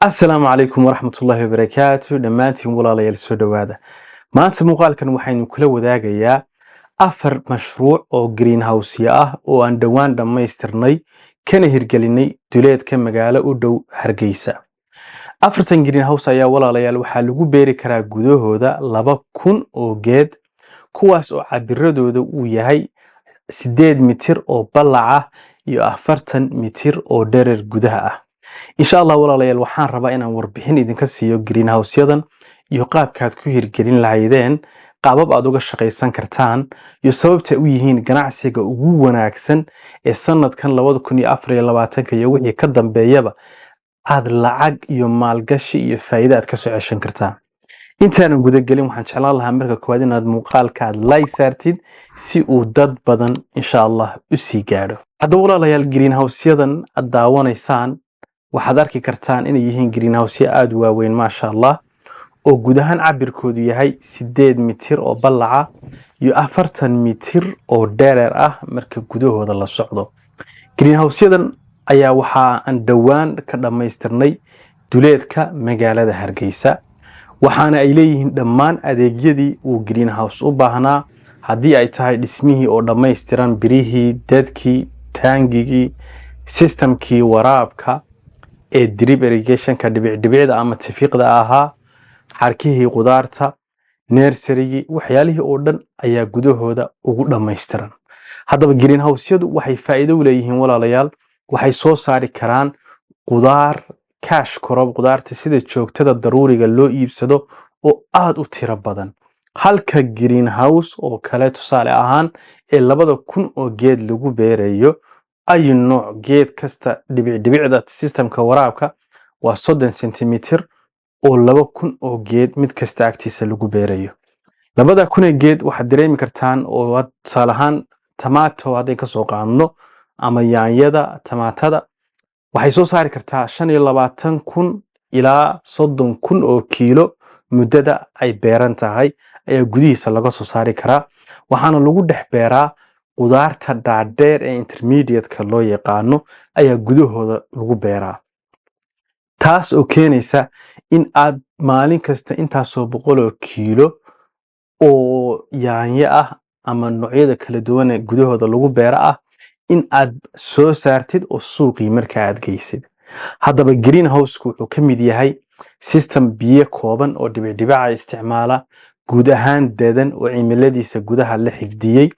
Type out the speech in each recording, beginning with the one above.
Asalaamu calaykum waraxmatullaahi wabarakaatu. Dhammaantiin walaalayaal, soo dhowaada. Maanta muuqaalkan waxaynu kula wadaagayaa afar mashruuc oo greenhouse ah oo aan dhowaan dhammaystirnay kana hirgelinay duleedka magaalo u dhow Hargeysa. Afartan greenhouse ayaa, walaalayaal, waxaa lagu beeri karaa gudahooda 2000 oo geed, kuwaas oo cabiradooda uu yahay 8 mitir oo ballac ah iyo 40 mitir oo dherer gudaha ah. Insha Allah, walaalayaal, waxaan rabaa inaan warbixin idinka siiyo greenhouse-yadan iyo qaabkaad ku hirgelin lahaydeen, qaabab aad uga shaqaysan kartaan iyo sababta u yihiin ganacsiga ugu wanaagsan ee sanadkan 2024-ka iyo wixii ka dambeeyaba aad lacag iyo maalgashi iyo faa'iido aad kasoo ceshan kartaan. Intaanan gudagelin, waxaan jeclaan lahaa marka koowaad inaad muuqaalka aad like saartid si uu dad badan insha Allah u sii gaadho. Haddaba walaalayaal, greenhouse-yadan aad daawanaysaan waxaad arki kartaan inay yihiin greenhouse-yo aada u waaweyn, maasha Allah, oo guud ahaan cabirkoodu yahay 8 mitir oo ballaca iyo 40 mitir oo dherer ah marka gudahooda la socdo. Greenhouse-yadan ayaa waxaa aan dhowaan ka dhammaystirnay duleedka magaalada Hargeysa, waxaana ay leeyihiin dhammaan adeegyadii uu greenhouse u baahnaa, haddii ay tahay dhismihii oo dhammaystiran, birihii, dadkii, taangigii, systemkii waraabka ee drip irrigationka, dhibicdhibicda ama tifiiqda ahaa, xarkihii qudaarta, nurserygii, waxyaalihii oo dhan ayaa gudahooda ugu dhammaystiran. Haddaba greenhouse-yadu waxay faa'iido u leeyihiin, walaalayaal, waxay soo saari karaan qudaar cash crop, qudaarta sida joogtada daruuriga loo iibsado oo aada u tiro badan, halka greenhouse oo kale, tusaale ahaan, ee 2000 oo geed lagu beerayo, ay nooc geed kasta dhibicdhibicda systemka waraabka waa 30 sentimitir oo 2000 oo geed mid kasta agtiisa lagu beerayo. 2000 ee geed waxaad dareemi kartaan oo tusaale ahaan tomato hadday kasoo qaadno ama yaanyada tamaatada, waxay soo saari kartaa 25,000 ilaa 30,000 oo kiilo muddada ay beeran tahay ayaa gudihiisa laga soo saari karaa. Waxaana lagu dhex beeraa qudaarta dhaadheer ee intermediate-ka loo yaqaano ayaa gudahooda lagu beeraa, taas oo keenaysa in aad maalin kasta intaasoo boqol oo kiilo oo yaanyo ah ama noocyada kala duwan ee gudahooda lagu beero ah in aad soo saartid oo suuqii markaa aad geysid. Haddaba greenhouse-ku wuxuu ka mid yahay system biyo kooban oo dhibicdhibica isticmaala, guud ahaan dadan oo cimiladiisa gudaha la xifdiyey,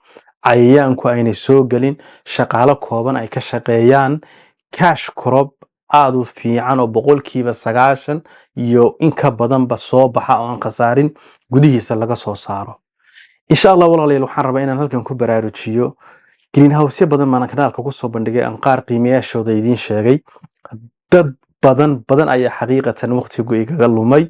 cayayaanku aynay soo gelin, shaqaalo kooban ay ka shaqeeyaan, cash crop aada u fiican oo 90% iyo in ka badanba soo baxa oo aan khasaarin gudihiisa laga soo saaro. Insha Allah, walaalayaal, waxaan rabaa inaan halkan ku baraarujiyo greenhouse badan baan kanaalka kusoo bandhigay, aan qaar qiimayaashooda idiin sheegay. Dad badan badan ayaa xaqiiqatan waqtigu igaga lumay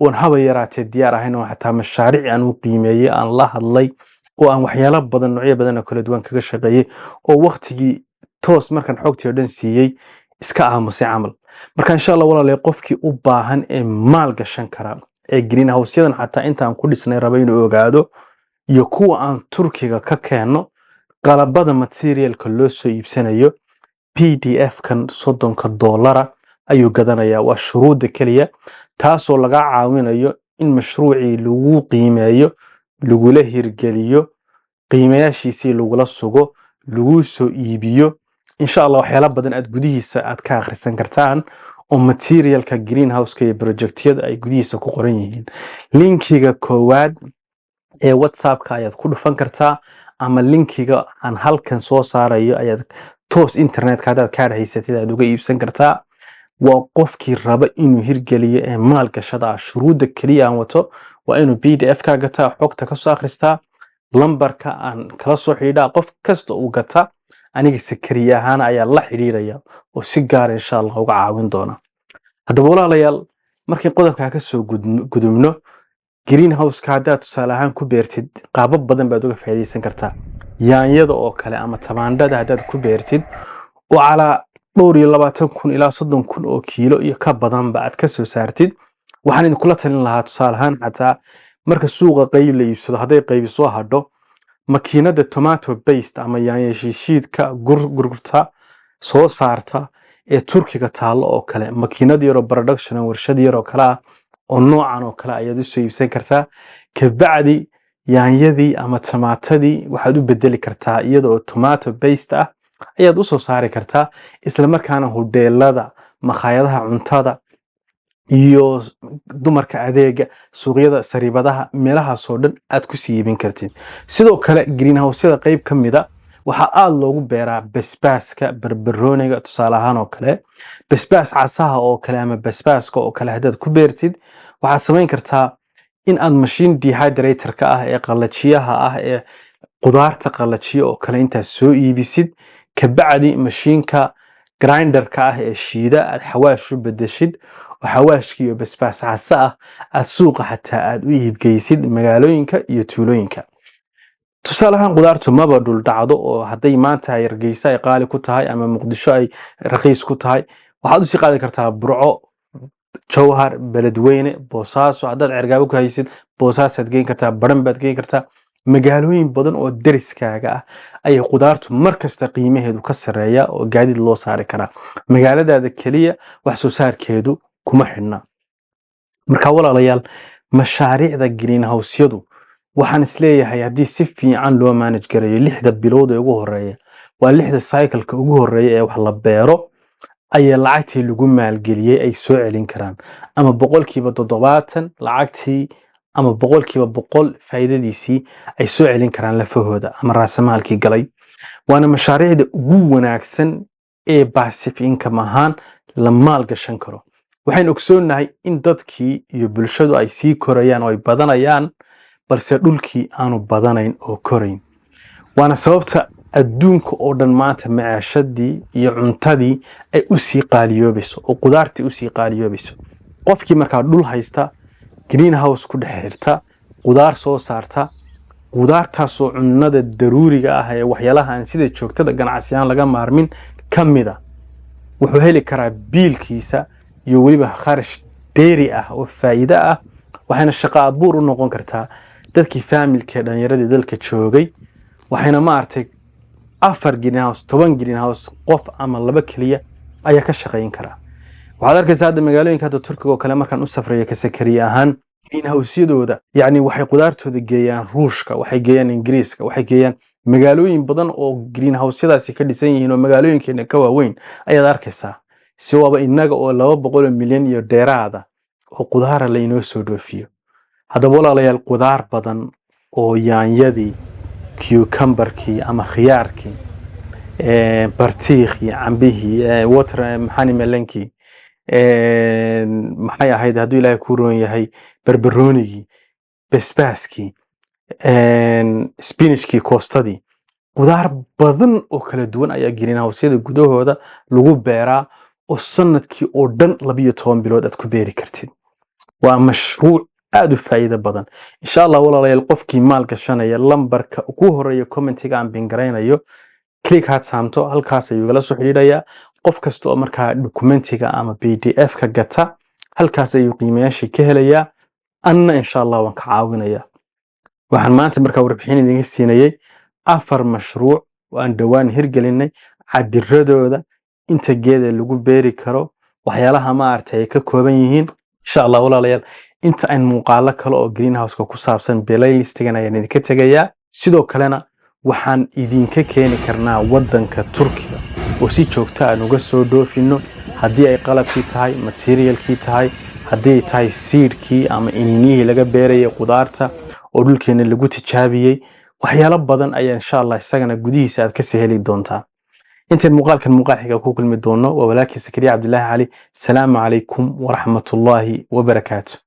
oon haba yaraatee diyaar ahayn, oo xataa mashaariic aan u qiimeeyey, aan la hadlay, oo aan waxyaalo badan, noocyo badan oo kala duwan kaga shaqeeyey, oo waqtigii toos markaan xogtii oo dhan siiyey iska aamusay camal. Marka insha Allah, walaalayaal, qofkii u baahan ee maal gashan kara ee greenhouse-yadan xataa intaan ku dhisnay raba inuu ogaado iyo kuwa aan Turkiga ka keenno, qalabada materialka loo soo iibsanayo, PDF kan $30 ayuu gadanayaa. Waa shuruudda keliya, taasoo laga caawinayo in mashruucii lagu qiimeeyo, lagula hirgeliyo, qiimayaashiisii lagula sugo, lagu soo iibiyo. Insha Allah waxyaala badan aad gudihiisa aad ka akhrisan kartaan oo materialka greenhouse-ka iyo projectyada ay gudihiisa ku qoran yihiin. Linkiga koowaad ee WhatsAppka ayaad ku dhufan kartaa ama linkiga aan halkan soo saarayo ayaad toos internetka haddaad kaadh haysatid aad uga iibsan kartaa. Waa qofkii raba inuu hirgeliyo ee maal gashada ah. Shuruudda keliya aan wato waa inuu PDF ka gataa, xogta kasoo akhristaa, lambarka aan kala soo xidhiidhaa. Qof kasta uu gata, aniga Sakariye ahaan ayaa la xidhiidhaya oo si gaara insha Allah uga caawin doona. Haddaba walaalayaal, markii qodobkaa kasoo gudubno, greenhouse-ka haddaad tusaale ahaan ku beertid, qaabab badan baad uga faa'iidaysan kartaa. Yaanyada oo kale ama tamaandhada haddaad ku beertid oo calaa dhowr iyo labaatan kun ilaa 30,000 oo kiilo iyo ka badanba aad ka soo saartid, waxaan idinkula talin lahaa, tusaale ahaan, xataa marka suuqa qayb la iibsado, hadday qaybi soo hadho, makiinada tomato paste ama yaanyo shiishiidka gurgurta soo saarta. Ee Turkiga taallo oo kale, makiinad yaroo production, warshad yaroo kale ah oo noocan oo kale ayaad usoo iibsan kartaa. Kabacdi yaanyadii ama tamaatadii waxaad u bedeli kartaa iyada oo tomato paste ah ayaad usoo saari kartaa, isla markaana hodheelada, makhaayadaha cuntada iyo dumarka adeega, suuqyada, sariibadaha, meelahaasoo dhan aad kusii iibin kartid. Sidoo kale greenhouse-yada qayb ka mida waxaa aada loogu beeraa basbaaska, barbarooniga. Tusaale ahaan oo kale, basbaas casaha oo kale ama basbaaska oo kale haddaad ku beertid, waxaad samayn kartaa in aad mashiin dehydrator-ka ah ee qallajiyaha ah ee qudaarta qallajiya oo kale intaad soo iibisid, kabacdi mashiinka grinderka ah ee shiida aad xawaash u bedeshid oo xawaashkii iyo basbaas casa ah aad suuqa xataa aad u iibgeysid magaalooyinka iyo tuulooyinka. Tusaale ahaan, qudaartu maba dhul dhacdo, oo hadday maanta ay Hargeysa ay qaali ku tahay ama Muqdisho ay raqiis ku tahay, waxaad usii qaadi kartaa Burco, Jowhar, Beledweyne, Boosaaso. Haddaad Cergaabo ku haysid, Boosaasaad geyn kartaa, Baran baad geyn kartaa. Magaalooyin badan oo deriskaaga ah ayay qudaartu mar kasta qiimaheedu ka sarreeya oo gaadiid loo saari karaa. Magaaladaada keliya wax soo saarkeedu kuma xidhna. Marka walaalayaal, mashaariicda greenhouse-yadu waxaan isleeyahay haddii si fiican loo manage gareeyo, 6da bilood ee ugu horeeya, waa 6da cycle-ka ugu horeeya ee wax la beero, ayaa lacagtii lagu maalgeliyey ay soo celin karaan, ama 70% lacagtii ama 100% faa'iidadiisii ay soo celin karaan lafahooda ama raasamaalkii galay. Waana mashaariicda ugu wanaagsan ee passive income ahaan la maal gashan karo. Waxaynu ogsoonnahay in dadkii iyo bulshadu ay sii korayaan oo ay badanayaan, balse dhulkii aanu badanayn oo korayn. Waana sababta adduunka oo dhan maanta macaashadii iyo cuntadii ay usii qaaliyoobayso oo qudaartii usii qaaliyoobayso. Qofkii markaa dhul haysta, greenhouse ku dhex xirta, qudaar soo saarta, qudaartaasoo cunnada daruuriga ah ee waxyaalaha aan sida joogtada ganacsi ahaan laga maarmin ka mida, wuxuu heli karaa biilkiisa iyo weliba kharash dheeri ah oo faa'iido ah. Waxayna shaqo abuur u noqon kartaa dadkii faamilka ee dhallinyaradii dalka joogay. Waxayna maaragtay afar greenhouse, 10 greenhouse qof ama laba keliya ayaa ka shaqayn karaa. Waxaad arkaysaa hadda magaalooyinka hadda Turkiga oo kale markaan u safrayo ka Sakariya ahaan, greenhouse-yadooda yacni waxay qudaartooda geeyaan Ruushka, waxay geeyaan Ingiriiska, waxay geeyaan magaalooyin badan oo greenhouse-yadaasi ka dhisan yihiin oo magaalooyinkeena ka waaweyn ayaad arkaysaa. Si waaba innaga oo 200 milyan iyo dheeraada oo qudaara la inoo soo dhoofiyo. Haddaba walaalayaal, qudaar badan oo yaanyadii, cucumberkii ama khiyaarkii, bartiikhii, cambihii, water maxaa melonkii, maxay ahayd, hadduu Ilaahay kuu roon yahay, barbaroonigii, basbaaskii, spinachkii, koostadii, qudaar badan oo kala duwan ayaa greenhouse-yada gudahooda lagu beeraa oo sanadkii oo dhan 12 bilood aad ku beeri kartid. Waa mashruuc aad u faa'iido badan. Insha Allah walaalayaal, qofkii maal gashanaya, lambarka ugu horeeya commentiga aan pin garaynayo click haad saamto, halkaas ayuu igala soo xidhiidhayaa. Qof kasta oo markaa documentiga ama PDF ka gata, halkaas ayuu qiimayaashii ka helayaa. Anna insha Allah waan ka caawinayaa. Waxaan maanta markaa warbixin idinka siinayay afar mashruuc oo aan dhowaan hirgelinay, cabiradooda, inta geeda lagu beeri karo, waxyaalaha maaragtay ay ka kooban yihiin. Insha Allah walaalayaal, inta aan muuqaalo kale oo greenhouse-ka ku saabsan playlistigan ayaan idinka tegayaa. Sidoo kalena waxaan idinka keeni karnaa waddanka Turkiga oo si joogto aan uga soo dhoofino, haddii ay qalabkii tahay, materialkii tahay, haddii ay tahay seedkii ama ininihii laga beerayay qudaarta oo dhulkeena lagu tijaabiyey. Waxyaalo badan ayaa insha Allah isagana gudihiisa aad kasii heli doontaa. Intayn muuqaalkan muuqaal xiga ku kulmi doono, waa walaalkii Sakariya Cabdilaahi Cali. Salaamu calaykum waraxmatullaahi wabarakaatu.